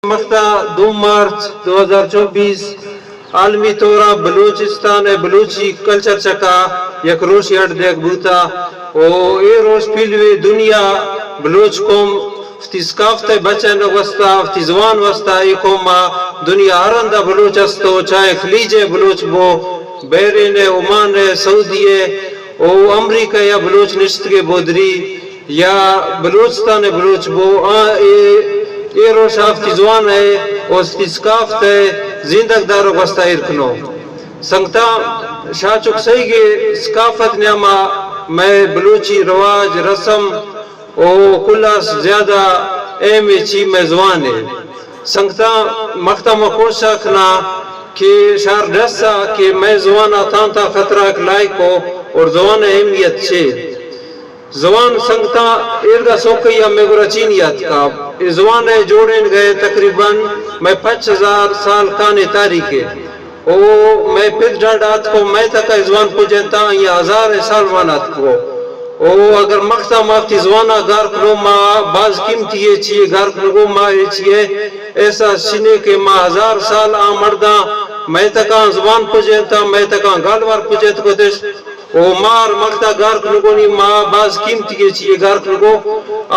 مختا دو مارچ دو ہزار چوبیس عالمی طورا بلوچستان ء بلوچی کلچر چکا یک روشے اڈ دیگ بوتا و اے روش پیلوے دنیا بلوچ قوم وتی ثقافت ء بچینگ واستا، وتی زبان واستا، اے قوم ء دنیا ہر ہندا بلوچ است و چاہے خلیج ء بلوچ بو، بحرین ء، عمان ء، سعودی ء و امریکہ یا بلوچ نشتگے بودری یا بلوچستان ء بلوچ بو، آ اے، اے روش ء وتی زبان ء و وتی ثقافت ء زندگ دارگ واستا ایر کنو۔ سنگتاں، شاہ چک سہیگ ء ثقافت نیاما مئے بلوچی رواج، رسم و کلاس زیادہ اہم ء چی مئے زبان ء۔ سنگتاں، مختا ما کوشش کناں کہ شار ڈسا کہ مئے زبان ء تاں تاں خطرہ لائق ہو اور زبان ء اہمیت چے۔ زبان سنگتاں ایرگا سوکئی ء مئے گورا چین یات کا۔ اے زبان ء جوڑینگ ء تقریباً مئے پنچ ہزار سال کانے تاریخ ء۔ او مئے پت ڈاڈا اتکو، مئے تکا زبان پجینتا، آئی ہزار سال مان اتکو۔ او اگر مختا ما وتی زبانا گار کنو، ما باز قیمتی اے چیئے گار کنگو، ما اے چیئے احساس چنے کہ ما ہزار سال آ مرداں مئے تکا زبان پجینتا، مئے تکا گالوار پجیت کتش۔ او مار مختا گار کنگونی ما باز قیمتی اے چیئے گار کنگو،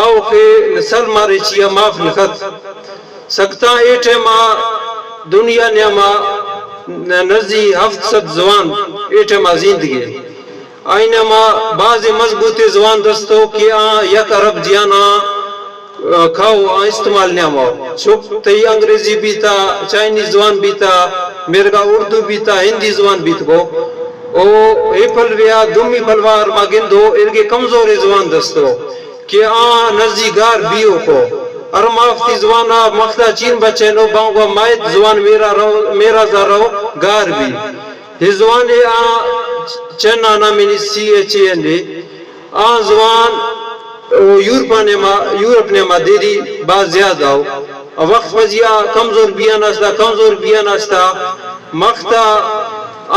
او کہ نسل مارے چیا معاف نکت۔ سکتاں اے ٹائما دنیا نیاما نزی ہفت سد زوان اے ٹائما زیندگے۔ آئی نیاما بازیں مضبوطیں زوان دستو کہ آ یک ارب جیانا کھاؤ آ استعمال نیاما۔ چک تئی انگریزی بیتا، چائنیز زوان بیتا، میرگا اردو بیتا، ہندی زوان بیت گو۔ او اے پلویا دومی پلوار ما گندو ارگے کمزوریں زوان دستو۔ کہ آ نزیگار بیوکو۔ ارمافتی زوانا مختا چین بچینو بانگوا مایت زوان میرا رو، میرا زا رو گار بی۔ ہی زوانے آ چین آنا منی سی ایچ اے این اے۔ آ زوان او یورپا نیما، یورپ نیما دیری باز زیادہ ہو۔ وقت پجیا کمزور بیان استا، کمزور بیان استا۔ مختا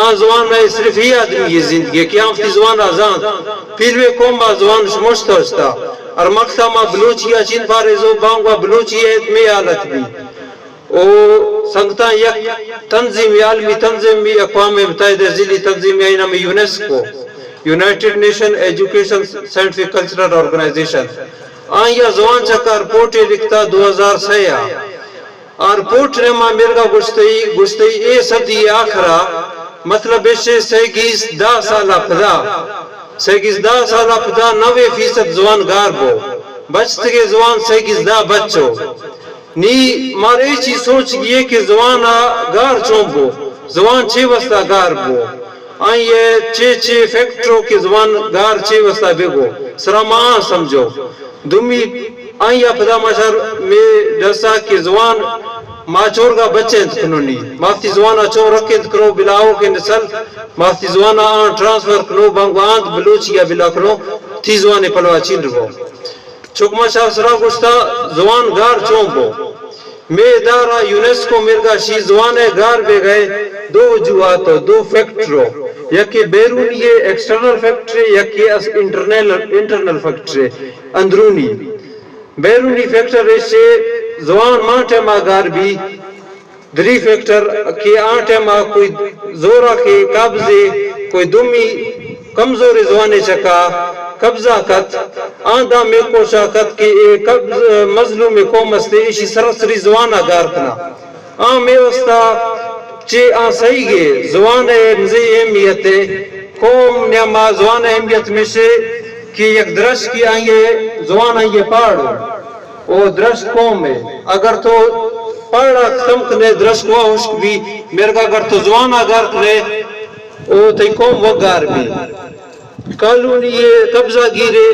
آ زوان ء صرف ہی آدمی یہ زندگی کہ آ وتی زوان آ زانت۔ پیلوے قوم آ زوان شمشت استا۔ اور مختا ما بلوچی آ چین پاریزو بانگوا بلوچی ء میں حالت بھی۔ او سنگتاں یک تنظیم، عالمی تنظیم بھی، اقوام متحدہ ضلعی تنظیم یا نام UNESCO, united nation education scientific cultural organisation. آئی ء زوان چکار پورٹے لکھتا دو ہزار سہ آ۔ آ رپورٹ نیما مرگا گوشتئی، گوشتئی اے صدی آخرا، مطلب ایشے سیگیس دہ سالا پدا، سیگیس دہ سالا پدا نوے فیصد زوان گار بو، بچتگے زوان سیگیس دہ بچو۔ نی مارے چی سوچ گیے کہ زوانا گار چون بو، زوان چے واسطہ گار بو، آئی ء چے چے فیکٹرو کہ زوان گار چے واسطہ بگو، سرا ما آ سمجھو۔ دومی آئی ء پدا ما شر مے ڈسا کہ زوان ما چورگا بچینت کنونی، مافتی زوان ء چون رکینت کنو بلاؤ کہ نسل مافتی زوان ء آن ٹرانسفر کنو بانگو آنت بلوچی ء بلا کنو، تی زوان ء پلوا چین ربو۔ چک ما شاہ سرا گوشتا زوان گار چون بو۔ مے ادارہ یونیسکو مرگا شی زوان ء گار بے گئے دو وجوہات و دو فیکٹرو، یکے بیرونی ایکسٹرنل فیکٹر، یکے اس انٹرنل، انٹرنل فیکٹر اندرونی۔ بیرونی فیکٹر ایشے زوان ماں ٹائما گار بی۔ دری فیکٹر کہ آ ٹائما کوئی زورا کہ قابضے کوئی دومی کمزوریں زوانے چکا قبضہ کت، آ دامے کوشا کت کہ اے قبض، مظلومیں قوم استے ایشی سراسری زوانا گار کنا۔ آ مے واسطہ چے آ سہیگے زوان ء مزے اہمیت ء قوم نیاما زوان ء اہمیت مشے کہ یک درشکے آئی ء زوان آئی ء پاڑو او درشک قوم ء۔ اگر تو پاڑا ختم کنے درشک وا ہشک بی، مرگا اگر تو زوان آ گار کنے او تئی قوم و گار بی۔ کالونی ء قبضہ گیرے۔